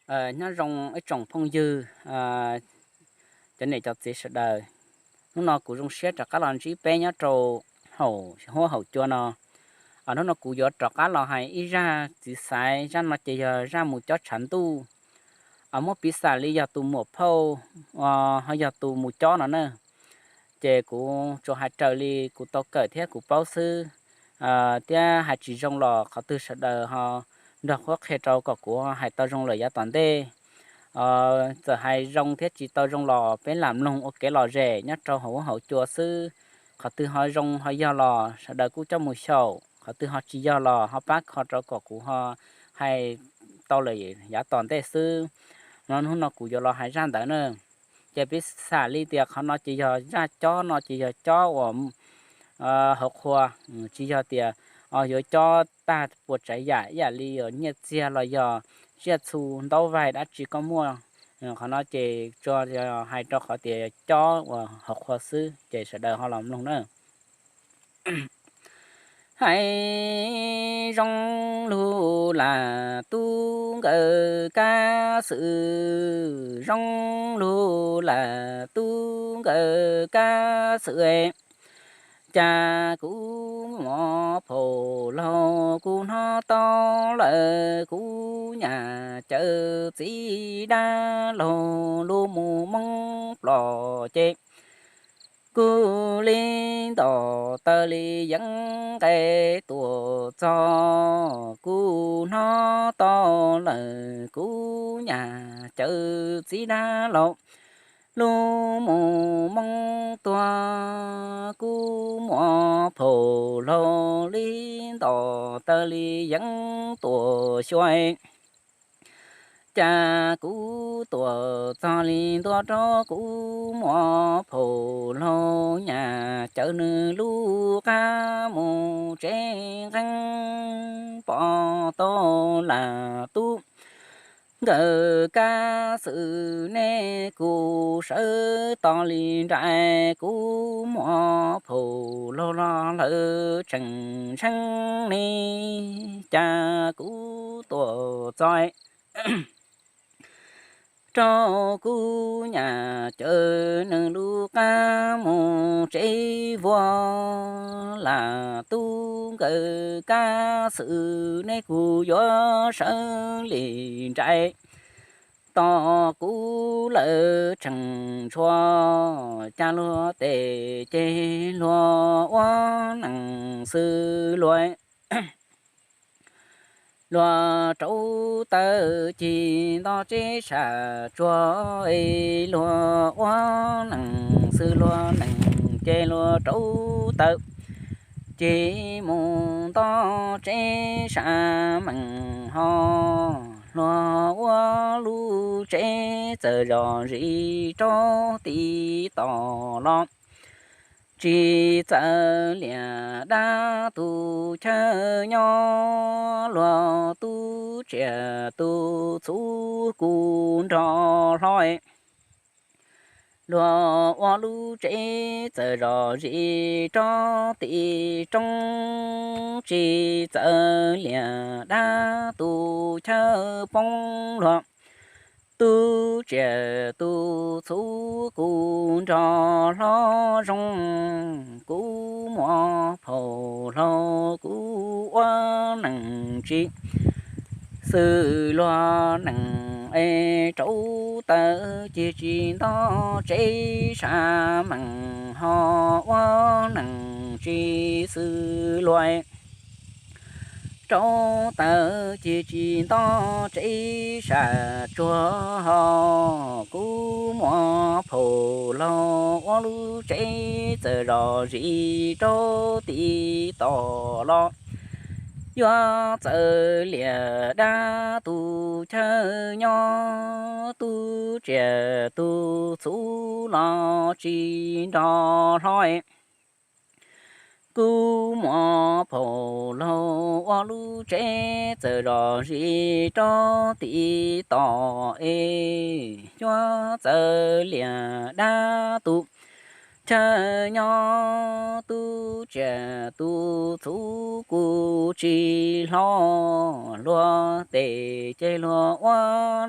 Nyob zoo ib tsoom phooj ywg, cov niam cov txiv sawv daws. Hnub no kuv zoo siab rov qab los ntsib peb nyob rau hauv huab hauv cua no. Hnub no kuv yuav rov qab los hais ib zaj txiv xaiv, zaj no ces yog zaj mus cob tshav ntuj. Muab piv xam li yog tus muam phauj ho yog tus mus cob no na. Ces kuv tsuas hais raws li kuv tau kawm thiab kuv paub xwb, thiab hais tsis zoo los qhov twg sawv daws ho nrog qhuab qhia rau kom kuv hais tau zoo lawm yav tom ntej. Txawm hais zoo thiab tsis tau zoo los peb lam mloog ua kev lom zem nyob rau hauv huab hauv cua xwb. Qhov twg ho zoo ho yog los sawv daws kuj coj mus xyaum, qhov twg ho tsis yog los ho pab kho rau kom kuv ho hais tau lawm yav tom ntej xwb. No hnub no kuv yuav los hais zaj ntawd na. Ces piv xam li tias qhov no ces yog zaj cob no ces yog cob uas hauv qhua, tsis yog tias yuav cob tag puas tsav yam ib yam li nyiaj txiag los yog tsiaj txhu ntaub vaig dab tsi koj muaj. Qhov no ces tsuas hais rau qhov tias cob uas hauv qhua xwb ces sawv daws ho los mloog na. Hais zoo lug lam tub nkawd kab xwm, zoo lug lam tub nkawd kab xwm. Cas kuv muam phaum laug kuv hnov tau lawm, kuv nyam cawv txiv dab laug lub mus moob plom ces kuv li ntom taws li yeeb nqe tuam txog. Kuv hnov tau lawm, kuv nyam cawv txiv dab laug lub mus moob tuag. Kuv muam phaum laug li ntom taws li yeeb tuam xyuas. Cas kuv tuam txog li ntua rau kuv muam phaum laug nyam cawv nws lub qab mus tsev nqeeb pom tau lam tub nkawd kab xwm nej kuv sawv tos li nraim. Kuv muam phaum laug los lawv tseem ntsheeb ne, cas kuv tuam txog rau kuv nyam cawv nws lub qab mus tsev vuag. Lam tub nkawd kab xwm nej kuv yuav sawv li nraim, tos kuv lawv tseem ntshua. Cas luag tes ces luag ua neeg xwb luag luag rauv taws cig nto tsev sam tsuag. Luag ua neeg xwb luag neeg ces luag rauv taws cig mus nto tsev sam meem ho. Luag ua lub tsev txawm zom zis rau tim tom los, tsis txawj liam dab tus chaw nyob. Luag tub tsiaj tus txhu kuj nrog hlo, luag ua lub tsev txawm zom zis rau tim roob, tsis txawj liam dab tus chaw poob. Luag tub tsiaj tus txhu kuj nrog hlo zoo. Kuv muam phaum laug kuv ua neeg tsis xwm luag neeg es rauv taws cig tsis nto tsev sam meem ho ua neeg tsis xwm luag rauv taws cig tsis nto tsev sam tsuag ho. Kuv muam phaum laug ua lub tsev txawm zom zis rau tim tom los, yuav txawj liam dab tus chaw nyob. Tub tsiaj tus txhu los tsis nrog hlo, kuv muam phaum laug ua lub tsev txawm zom zis rau tim tom es, yuav txawj liam dab tus chaw nyob tub tsiaj tub txhu kuj tsis hlob, luag tes ces luag ua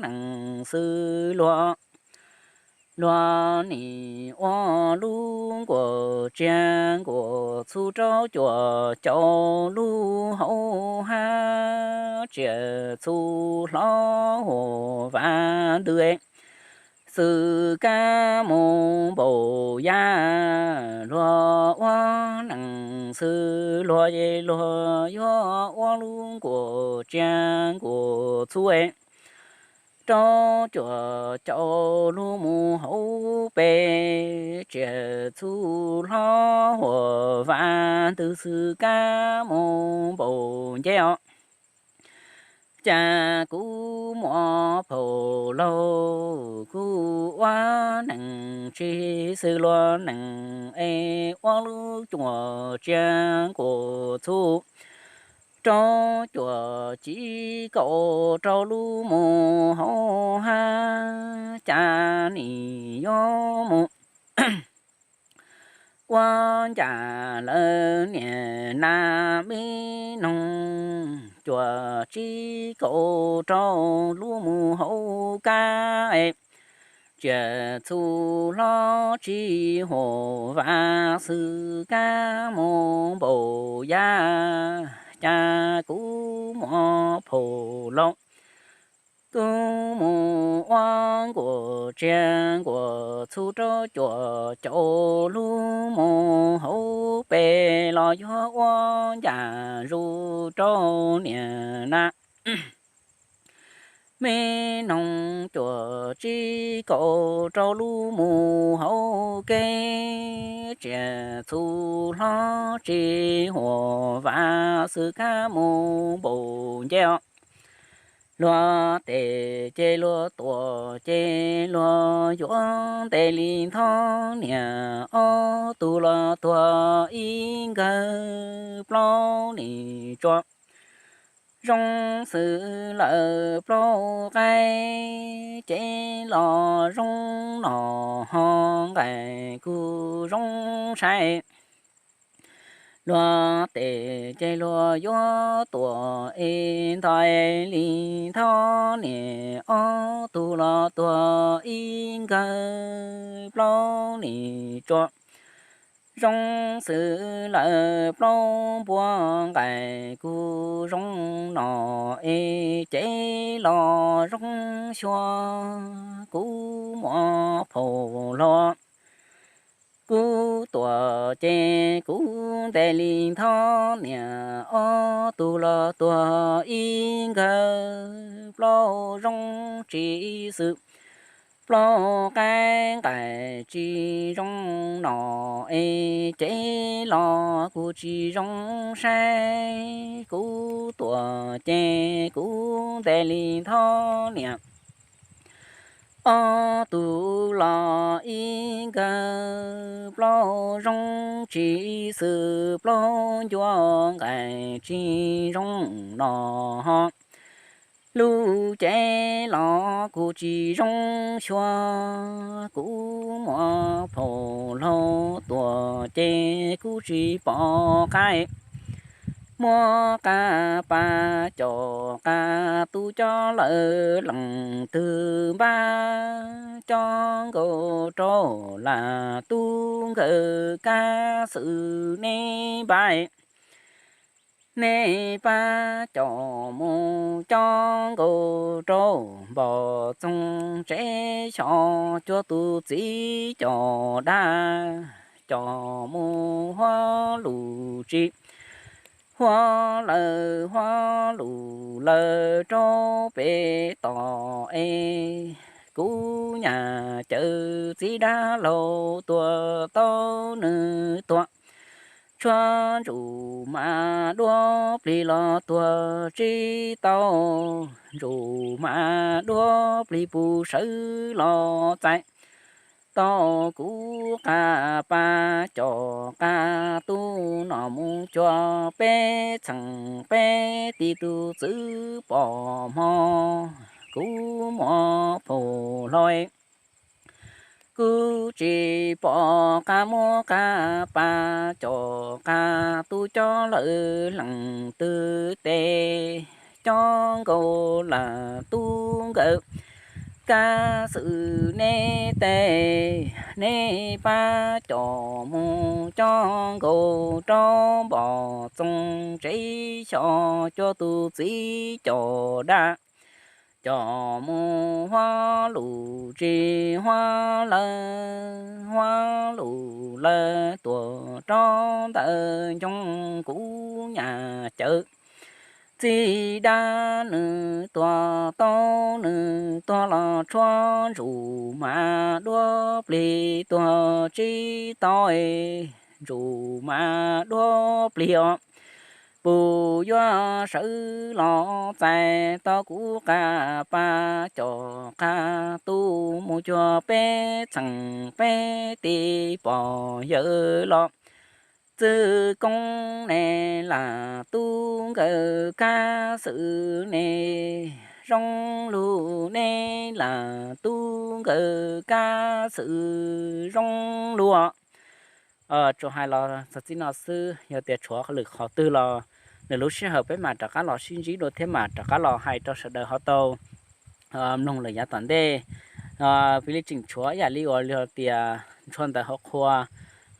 neej xwb luag. Luag nim ua lub nkuaj tsiaj nkuaj txhu rau cuaj caum lub hauv hav, tsiaj txhu hlob huam vam ntws xwb kab mus npaum yaj. Luag ua neej xwb luag ces luag yuav ua lub nkuaj tsiaj nkuaj txhu rau cuaj caum lub mus hauv pes, tsiaj txhu hlob huam vam ntws xwb kab mus npaum nce os. Cas kuv muaj phaum laug kuv ua neej tsis xwb luag neej es ua lub nkuaj tsiaj nkuaj txhu rau cuaj tsib kaum rau lub mus hauv hav, cas nim yuav mus ua ncaj lawm niam nas me noog, cuaj tsib kaum rau lub mus hauv kab, tsiaj txhu hlob tsis huam vam xwb kab mus npaum yaj. Cas kuv muaj phaum laug kuv mus ua nkuaj tsiaj nkuaj txhu rau cuaj caum lub mus hauv pes los yuav ua ncaj zus rau niam nas me noog, cuaj tsib kaum rau lub mus hauv kev, tsiaj txhu hlob tsis huam vam xwb kab mus npaum nce os. Luag tes ces luag tuam ces luag yuav ntes li nthov niam, ob tug los tuag ib nkawg plaub lim tsua. Zoo xwb lawm plaub qaib, ces los zoo no ho nqaij kuj zoo saib. Luag tes ces luag yuav tuam es ntog li nthov niam, ob tug los tuag ib nkawg plaub lim tsua. Zoo xwb lawm plaub npua, nqaij kuj zoo no es ces los zoo xyuas, kuv muaj phaum laug kuv tuam ces kuv ntes li nthov niam, ob tug los tuag ib nkawg plaub zoo tsis xwm. Plaub qaib nqaij tsis zoo no es ces los kuj tsis zoo saib, kuv tuam ces kuv ntes li nthov niam, ob tug los ib nkawg plaub zoo tsis xwm, plaub ncua nqaij tsis zoo no ho lub cev los kuj tsis zoo xyuas, kuv muaj phaum laug tuam ces kuv tsis pom qab, muab qab pab coj qab tub coj lawm leej twg npab, coj nkaus rau lam tub nkawg kab xwm neb npab, neb pab coj mus coj nkaus rau npog txoog tsev xyov cuag tus txiv coj dab, coj mus huab lus tsis huab lawm huab lus lawm rau pem toj es, kuv nyaj cawm txiv dab laug tuag tau nws tuag, tshuav ntsuj mas duab plig los tuag tsis tau, ntsuj mas duab plig puv sawv los txais tau kuv qab pab coj qab tub no mus cuag peb txheej peb tij tus txwv pom hmo, kuv muaj phaum laug Kuv tsis pom qab muab qab pa, cov qab tub coj lawm leej twg tes, coj nkaus lawm tub nkawm kab xwm neb tes, neb pab coj mus coj nkaus rau npom txoos tsev xyov coj tus txiv coj dab, coj mus huab lus tsis huab lawm, huab lus lawm tuaj rau ntawm ncoo kuv nyab cawv. Txiv dab nws tuaj tau, nws tuaj los tshuab ntsuj mas duab plig tuaj tsis tau, ntsuj mas duab plig os. Puas yuav sawv los txais tau kuv qab pa, cov qab tub mus cuag peb txheej peb tib pom yawm los. Txwj koob neb lam tub nkawm kab xwm ne, zoo lug neb lam tub nkawm kab xwm zoo lug. Tsuas hais los txog txij no xwb, yog tias tshuav lwm qhov twg los lwm lub sij hawm peb mam rov qab los sib ntsib dua thiab mam rov qab los hais rau sawv daws ho tau mloog lawm yav tom ntej. Piv li tseem tshuav ib yam li uas yog tias ntshua ntawv hauv qhua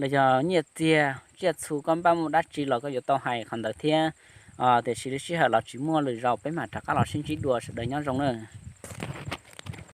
los yog nyiaj txiag tsiaj txhu koj npaj muaj dab tsi los koj yuav tau hais qhov ntawd thiab. Tiam sis lub sij hawm los tsis muaj, lwm zaus peb mam rov qab los sib ntsib dua, sawv daws nyob zoo na.